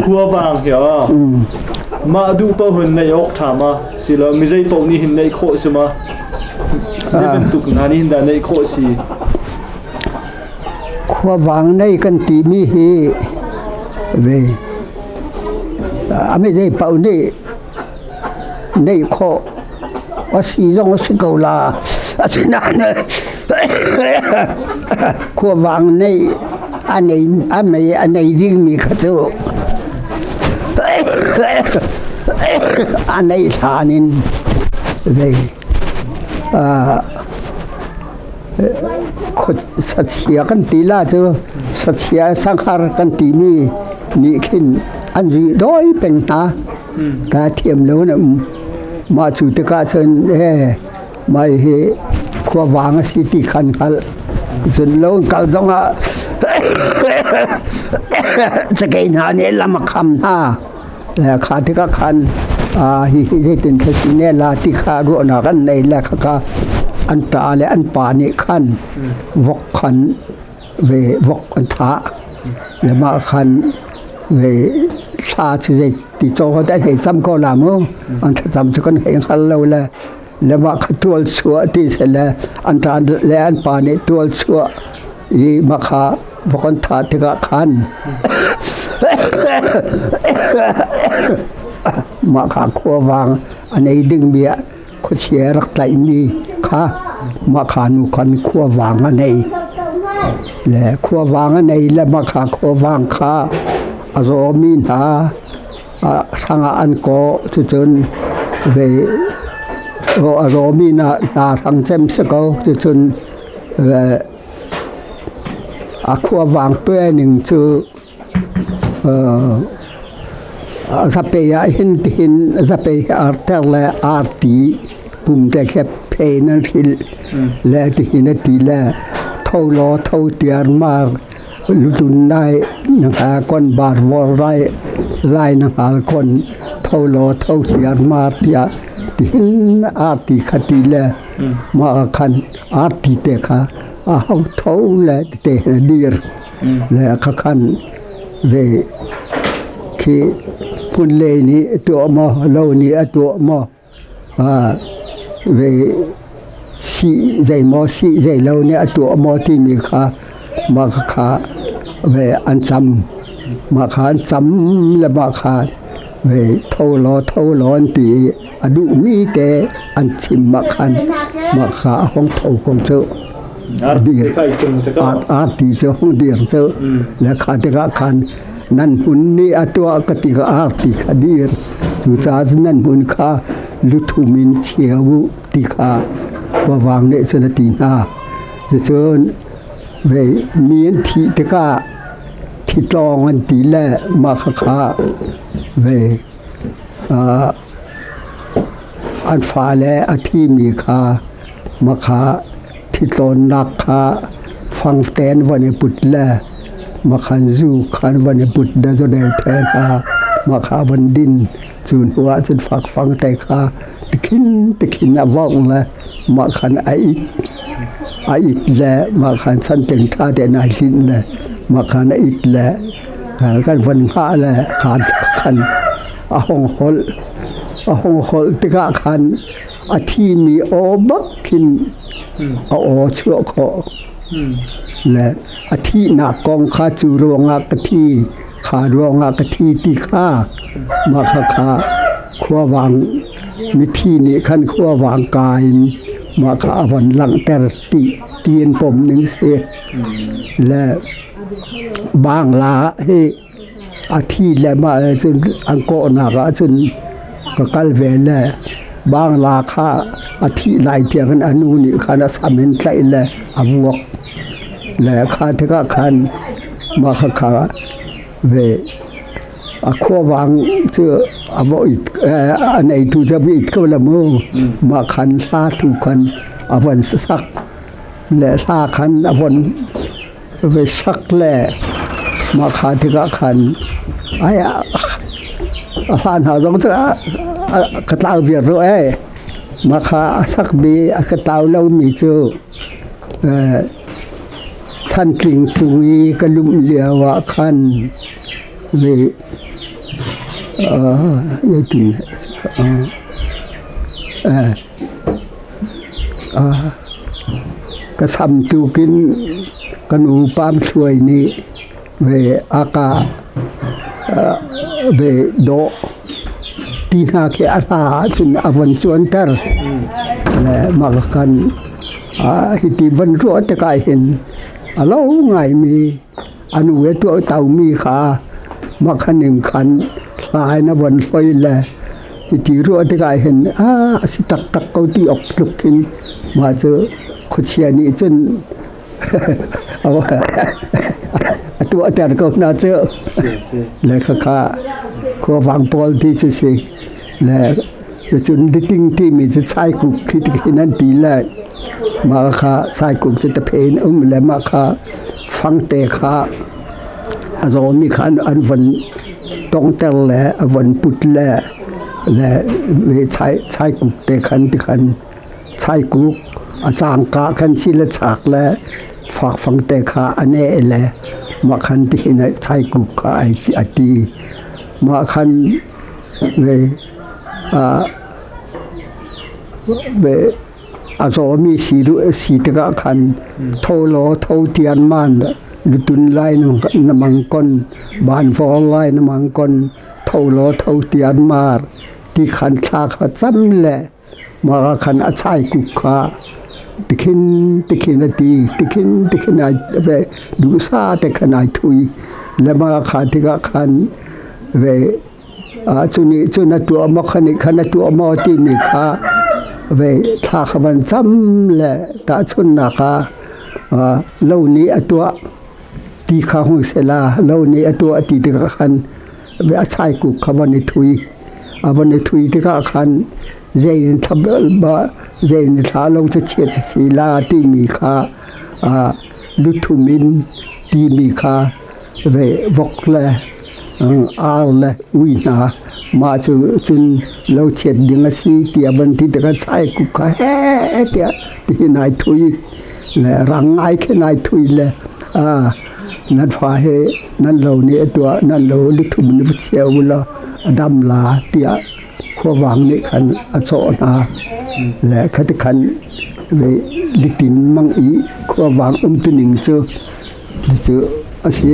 Khuavang hi a mah duh paoh hin neih awk ṭha ma silo mi zei paoh nih hin neih khawh si ma zei bantuk hna nih hin dah neih khawh si? Khuavang nei kan timi hi ve a mi zei paoh nih neih khawh a si zong a si ko la. Asinain khuavang neih a nei a mei a nei dingmi kha cu a neih hlan in vei sachia kan ti la cu sachia sanghar kan timi nih khin an zuih dawi peng hna. Ka thiam lo na um. Mah cu tikah cun ee mah hi khuavang a si ti khan hngalh. Cun lo kal zongah cakei hna nih lam a kham hna. Le kha tikah khan hihi zeitin thla si ne la ti kha ruahnak an nei le khakha an ṭa le an pa nih khan vok khan ve vok an thah. Le mah khan ve thla cu zei ti caw kha an hei cam ko la mu. An thlacam cu kan hei hngal lo le le mah kha tual chuah ti si le an ṭa le an pa nih tual chuah i mah kha vok an thah tikah khan mah kha khuavang a nei dingmi ah khuachia rak tlaihmi kha mah kha nu khan khuavang a nei le khuavang a nei le mah kha khuavang kha a zawmi hna hrangah an kawh cucun ve a zawmi hna hrang cem si ko cucun a khuavang pe ning cu Zapei ah hin tihin zapei hi arter le arti pum te khi phe in an hrilh le tihin a ti le tho law tho tiar mar lutun nai na hnga kon bar vor lai lai na hngal kon tho law tho tiar mar tiah tihin arti kha ti le mah khan arti te kha a hong tho le te dir Le khakhan ve khi phunlei nih a tuah maw, lo nih a tuah maw, ve sih zeimaw sih zeilo nih a tuah maw timi kha mah khakha ve an cam. Mah kha an cam le mah kha ve tho law tho law an ti i a duhmi te an chim mah khan mah kha a hong tho ko cu. Arti cu hung dir cu le kha tikah khan nan hmun nih a tuah ka ti ka arti kha dir cucaah cun nan hmun kha luthum in chia u ti kha khuavang nih cun a ti hna. Cucun vei mi an thih tikah thitlawng an ti le mah khakha vei an fale a thimi kha Makha thitlawnnak kha fangte an van i put le makhan zu khan van i put da zawdel the hna makha van din cu hnu ah cun fakfang te kha tikhin tikhin a vong le mah khan a it a it le mah khan santeng tha te nai hlinh le mah khan a it le kan van hngah le khan khan a hong holh a hong holh tikah khan A thimi aw bak khin a aw chuah khawh. Le a thihnak kong kha cu ruangah ka thi, kha ruangah ka thi ti kha mah kha kha khuavang mithi nih khan khuavang ka in mah kha a von langhter ti ti in pom ning si. Le bangla hi A thi le mah cun an kawhnak ahcun ka kal ve le bangla kha a thih lai tiang in a nu nih khan a sam in tlaih le a vuak le kha tikah khan mah khakha ve a khuavang cu a va it a neitu cu a va it ko la mu mah khan hla tu khan a von sak le hla khan a von Vesak le mah kha tikah khan ai a hlan hna zong cu ka tlau viar rua ee. Mah kha a sakmi a ka tlau lomi cu chantling cung i ka lumh lio ah khan. Ve zeitin ka sam tukin ka nu Pam Thluai nih ve a ka ve dawh ti hna khi a hla ahcun a von cuanter. Le mah kan hiti von ruah tikah hin a lo ngaimi a nu he tuahtomi kha mah khan in khan hla in a von hloi le hiti ruah tikah hin a si taktak ko ti awk tluk khin mah cu khuachia nih cun a tuahter ko hna cu. Le khakha khuavang pawl ti cu si. Le cun liting timi cu chaikuk khi ti khin an ti le mah kha chaikuk cu taphe in um le mah kha fangte kha a zawmi kha an von tongter le a von put le le chaikuk te khan ti khan chaikuk a cangka khan si le chak le fakfang te kha a neh le mah khan ti hin chaikuk kha a ti. Mah khan ve ve a zawmi si si tikah khan tho law tho tian man lutun lai na mang kon ban vawr lai na mang kon tho law tho tian mar ti khan thla kha cam le mah khan a chai kuk kha tikhin tikhin a ti tikhin tikhin ai ve duhsa te khan ai thui le mah kha tikah khan ve cu nih cun a tuah maw kha nih khan a tuah maw timi kha ve thla kha van cam le tahchunhnak ah lo nih a tuah ti kha hung sela lo nih a tuah ti tikah khan ve a chaikuk kha van i thui a van i thui tikah khan zei in zei in thla lo cu chiat si la timi kha luthum in timi kha ve vok le ar le ui hna mah cu cun lo chiat ding a si tiah van ti tikah chaikuk kha he tiah tihin ai thui le rang ngai khin ai thui le nan fa he nan lo nih a tuah nan lo luthum ni va chia u law a dam la tiah khuavang nih khan a cawh hna le khati khan litin mang i khuavang umtuning cu cu a si.